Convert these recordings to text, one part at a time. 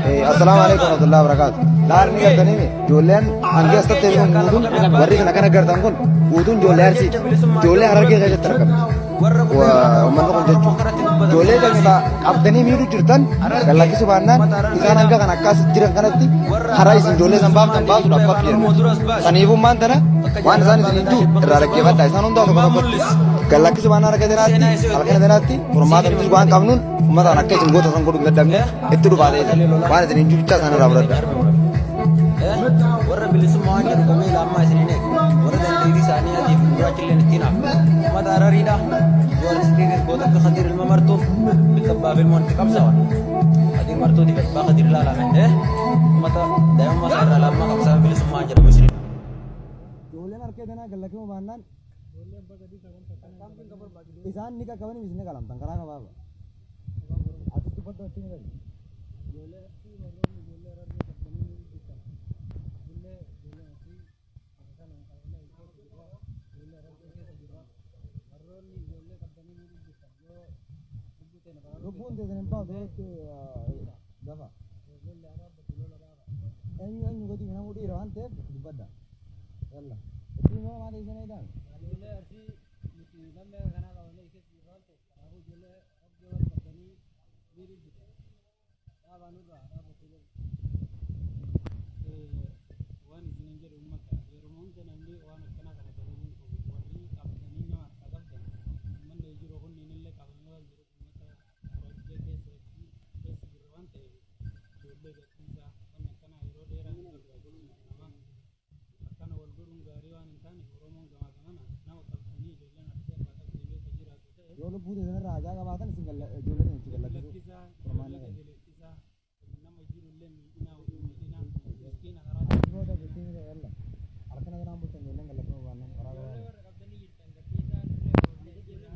Assalaamu alaikum warahmatullahi wabarakatuh. Laal ni gartanii mi ijoolleen hangi as tattee kun guutuun warri kana kana gartan kun guutuun ijoollee Arsiiti. Ijoollee Harargee keessatti argamu. Uummanni kun jechuudha. Ijoollee keenya qabdanii miidhuu jirtan gad lakkisuu baannaan isaan hanga kan akkas jiran kanatti karaa isin ijoollee san baaftan baasuudhaaf qophii jenna. Saniifuu maan tana waan isaan isin hin jiru irraa dhaggeeffadha. Isaan hundaa tokko tokkotti gad lakkisuu baannaan harka jalaatti halkan jalaatti furmaata nuti waan qabnuun uummataan akka isin goota san godhuu hin dadhabne itti dhufaa ta'e waan isin hin jiru bichaa isaan irraa fudhadha. Warra bilisummaa waan jedhu qabee laammaa isin hin eegu. Warra dandeettii isaanii adii fi gurraachi illee ittiin hafu. Uummata Harariidha. Yoo argisiisis goota akka Khadiir ilma martuu bakka abbaa fi ilmoon itti qabsaawan. Khadiir martuuti abbaa Khadiir ilaalame. Uummata daa'imummaa isaa irraa laammaa qabsaa'aa bilisummaa waan jedhamu isin. Ijoolleen harkee tanaa gad lakkifamuu baannaan isaan ni qaqqabanii isin ni qalamtan karaa gabaabaa. Atis dubbadhu achi ni gadi. Ijoollee Arsii warroonni ijoollee Harargee qabdanii miidhuu jirtan. Ijoollee ijoolleen Arsii bakka kanaan qabamee keessa jirra. Ijoollee Harargee keessa jirra. Warroonni ijoollee qabdanii miidhuu jirtan yoo lubbuu teena baraaruu Lubbuun teessan hin baatu jetti gafa. Ijoollee dhaabbatu lola dhaaba. Eenyu eenyu gadi namuu dhiira waan ta'eef dubbadha. Yalla. Itti immoo maal isin eegan? Ijoollee Arsii nuti namni akka kanaa qabamee keessa jirra waan ta'eef kanaafuu ijoollee Harargee warri qabdanii miidhuu jirtan. Dhaabaa nurraa dhaabatu lola. Waan isiniin jedhu ummata yeroo hunda namni waan akkanaa kana dalaguu hin qabu. Warri qabdanii nama harkaa qabdan uummanni jiru kunniin illee qabamee waan jiruuf uummata Harargee keessa keessa jiru waan ta'eef ijoollee gadhiisaa wanni akkanaa yeroo dheeraa hin barbaachisu nama akkana wal godhuun gaarii waan hin taaneef Oromoon gamaa gamana nama qabdanii ijoolleen Arsii harkaa qabdan yoo ka jiraatu ta'e Yoo lubbuu teessan irraa hajaa qabaatan isin ijoollee teenya itti gadi gad lakkisuu lakkisaa furmaanni ijoollee keenya. gadi lakkisaa nama jiru illee miidhinaa wal miidhinaa miskiina karaa Achi booda bittiin isa yalla. Halkan kanaan bultan ijoolleen gad lakkifamuu baannaan karaa Ijoollee gabaabaa. warra qabdanii jirtan gadhiisaa nullee qabamnee jirra.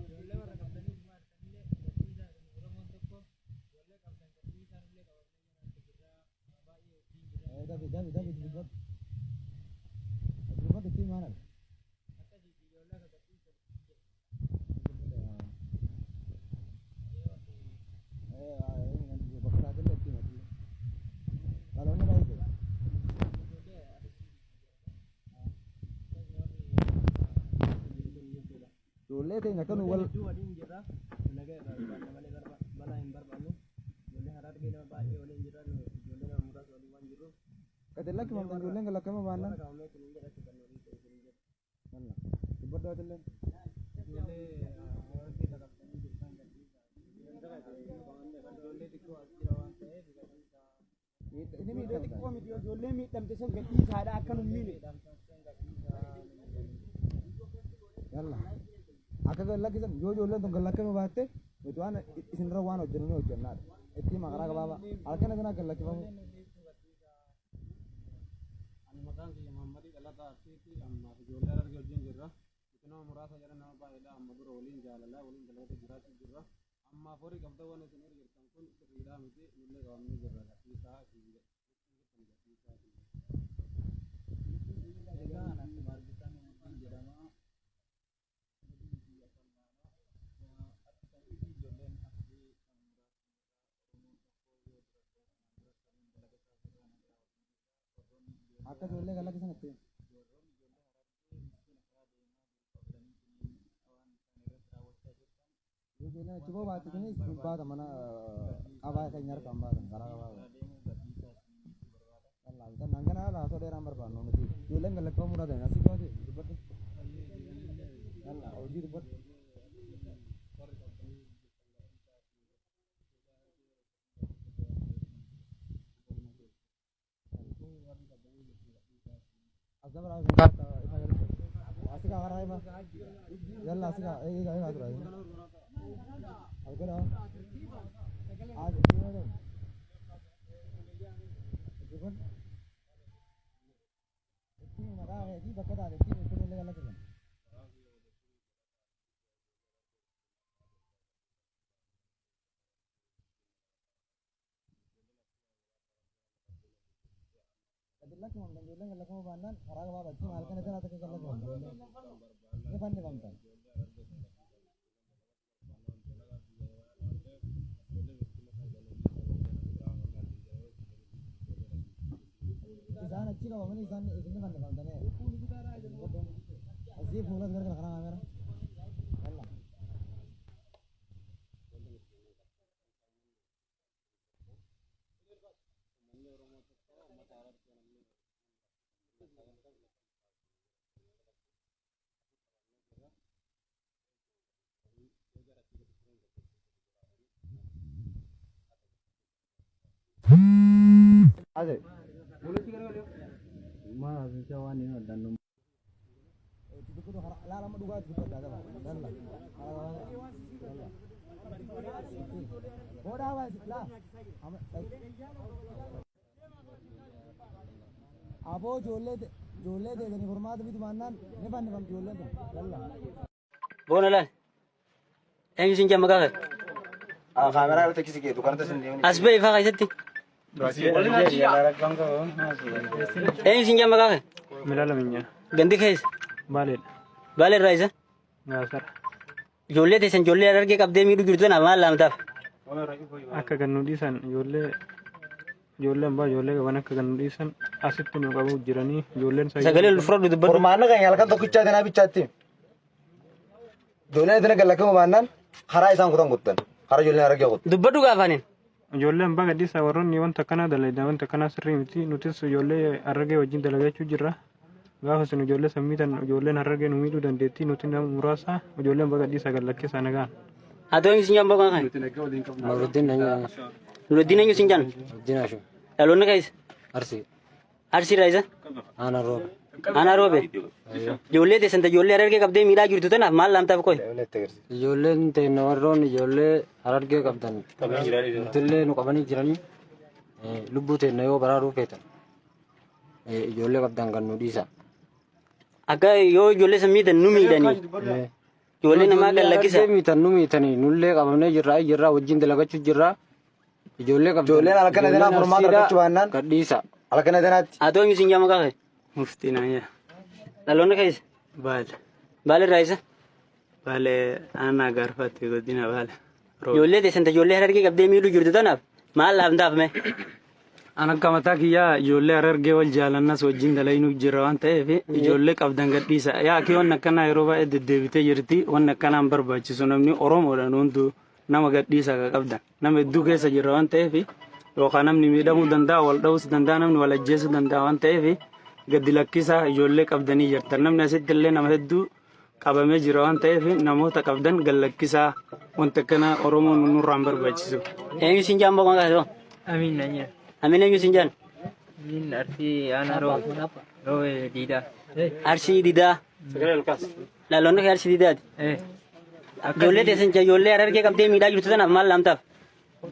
Ijoollee warra qabdanii dhumaa jirtanillee gadhiisaa isin Oromoon tokko ijoollee qabdan gadhiisaa nullee qabamnee jiraatti jirra. Waa baay'ee wajjin jirra. Dafi dafi dafi dubbadhu. Dubbadhu ittiin maal arga? Akkasiiti ijoollee akka gadhiisan jedhu. Ijoollee teenya akka nu wal Hedduu waliin jirra. Nagaa irraa barbaanna malee balaa hin barbaannu. Ijoollee Harargee nama baay'ee waliin jirra. Ijoollee nama muraasa waliin waan jirruuf. Gadi lakkifamtan ijoolleen gad lakkifamuu baannaan. Warra qabamee isiniin jedha kan waliin ta'e isiniin jedha. Dubbadhu atillee. Ijoollee Harargee qabdanii jirtan gadhiisaa. Ijoollee xiqqoo as jira waan ta'eef gadhiisaa. Inni Ijoollee xiqqoo miti ijoollee miidhamte san gadhiisaadha akka nu hin miine. Yalla. Akka gad lakkisan yoo ijoolleen tun gad lakkifamuu baatte nuti waan isinirra waan hojjennu ni hojjennaadha. Itti hima karaa gabaabaa. Halkan kanaa gad lakkifamuu. Ani maqaan kiyya Muhammadii Dhalataa Arsiiti. Ammaaf ijoollee Harargee wajjin jirra. Nuti nama muraasa jedhan nama baay'eedha. Amma dura waliin jaalalaa waliin dalagata jiraachuu jirra. Ammaaf warri qabdan waan isin irra jirtan kun sirriidhaa miti. Nullee qabamnee jirra. Gadhiisaa isin jedha. Gadhiisaa isin jedha. Egaa ani akkuma argitan Muhammadin jedhama. Godina biyya Salmaanaa. Akkasitti ijoolleen Arsii nama muraasni Akka ijoollee gad lakkisan itti himi. Yoo ijoolleen achi boo baatte isinis hin baatan mana qabaa keenya harkaan baatan karaa gabaabaa. Yallaa bitannaan kana haala haasoo dheeraan barbaannu nuti ijoolleen gad lakkifamuu dhaatan asii gaafate dubbadhu. Yallaa hojii dubbadhu. Yalla asika eega eega dura. Algara. As Dubbadhu. Ittiin maqaa keetii bakka taate ittiin ittiin illee galakkisan. Gadi lakkifamtan ijoolleen gad lakkifamuu baannaan karaa gabaabaa achi maal kana jala takka gad lakkifamtu ijoolleen. Ni fannifamtan. Isaan achi qabamanii isaan isin fannifamtanii. Asii fuula gargar kana kaamera. Yalla. Ase. Aboo ijoollee ijoollee teessanii furmaata bitu baannaan ni fannifamti ijoolleen tun. Yalla. Boona laal. Eenyu siin jedhama gaafa? Kaameraa irratti achi siqee dukkanatti sin deemni. As ba'e ifaa keessatti. Eenyu siin jedhama gaafa? Milala minya. Gandi keessa. Baaleedha. Baala irraa isa. Gaasara. Ijoollee teessan ijoollee harargee qabdee miidhuu jirtu tanaaf maal laamtaaf? Akka gannu dhiisan ijoollee ijoolleen baa ijoollee qaban akka gannu dhiisan asitti nu qabu jiranii ijoolleen Sagalee ol fudhadhu dubbadhu. Furmaanni keenya halkan tokkichaa tanaa bichaatti. Ijoolleen itti gallakkamu baannaan karaa isaan kutan kuttan. Karaa ijoolleen harargee kuttu. Dubbadhu gaafaaniin. Ijoolleen baa gadhiisaa warroonni wanta akkanaa dalagan wanta akkanaa sirrii miti nutis ijoollee harargee wajjin dalagachuu jirra. Gaafa isin ijoollee sammiitan ijoolleen harargee nu miidhuu dandeettii nuti nama muraasa ijoolleen baa gadhiisaa gallakkeessaa nagaan. Haa ta'u eenyu siin jedhama gaafa? Nuruddin Nanya. Nuruddin eenyu siin jedhama? Nuruddin Ashu. Dhaloonni keessa. Arsii. Arsii irraa isa. Aanaa roobe. Aanaa roobe. Ijoollee teessan ijoollee harargee qabdee miidhaa jirtu tanaaf maal laamtaaf qoy? Ijoolleen teenya warroon ijoollee harargee qabdan nutillee nu qabanii jiranii lubbuu teenya yoo baraaruu feetan ijoollee qabdan kan nu dhiisa. Akka yoo ijoollee san miidhan nu miidhanii. Ijoollee namaa gad lakkisa. Harargee miitan nu miitanii nullee qabamnee jirra jirra wajjin dalagachuu jirra. Ijoollee qabdan. Ijoolleen halkan edanaa furmaata argachuu baannaan Gadhiisa. halkan edanaatti. Haa ta'u eenyu siin jedhama gaafa? Muftii Nanya. Dhaloonni keessa. Baale. Baala irraa isa. Baale aanaa gaarfaatti godina baale. Roobe. Ijoollee teessan ijoollee harargee qabdee miidhuu jirtu tanaaf maal laamtaaf mee? An akka mataa kiyyaa ijoollee harargee wal jaalannas wajjin dalaginuu jira waan ta'eef ijoollee qabdan gadhiisa. Yaa kee wanni akkanaa yeroo baay'ee deddeebitee jirti wanni akkanaa hin barbaachisu namni Oromoodhaan hunduu nama gadhiisa akka qabdan. Nama hedduu keessa jira waan ta'eef yookaan namni miidhamuu danda'a wal dha'uus danda'a namni wal ajjeesuu danda'a waan ta'eef gadi lakkisaa ijoollee qabdanii jirtan. Namni asitti illee nama hedduu qabamee jira waan ta'eef namoota qabdan gad lakkisaa wanti akkanaa Oromoon nurraa hin barbaachisu. Eenyu siin jedhama maqaan isaa? Amiin Nanya. Amiin eenyu siin jedhan? Amiin Arsii aanaa roobe. Roobe diidaa. Arsii didaa. Dhaloonni kee Arsii didaati. Ijoollee teessan ijoollee harargee qabdee miidhaa jirtu tanaaf maal laamtaaf?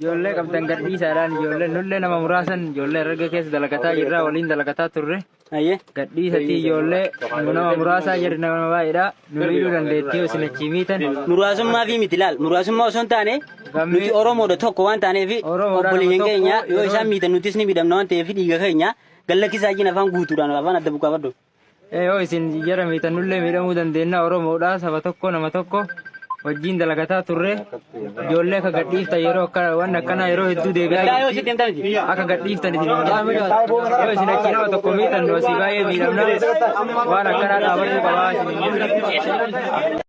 Ijoollee qabdan gadhiisaadhaan ijoollee nullee nama muraasan ijoollee harargee keessa dalagataa jirra waliin dalagataa turre. Ayyee. Gadhiisatii ijoollee nu nama muraasaa jirri nama baay'eedha. Nu miidhuu dandeettii yoo isin achii miitan. Muraasummaa fi miti laal muraasummaa osoo hin taane nuti Oromoodha tokko waan taaneef Oromoodha obboleeyyan nama tokko keenya yoo yeroo- isaan miitan nutis ni miidhamna waan ta'eef dhiiga keenya gallakkisaa jin afaan guutuudhaan afaan adda buqqaafadhu. Yoo isin jara miitan nullee miidhamuu dandeenya Oromoodha saba tokko nama tokko wajjin dalagataa turre ijoollee akka gadhiiftan yeroo akka waan akkanaa yeroo hedduu deebi'aa Daa yoo jirti. sitti himta miti. Akka gadhiiftan isin yoo isin achi nama tokko miitan nu asii baay'ee miidhamna waan akkanaa dhaabachuu qabaa isin.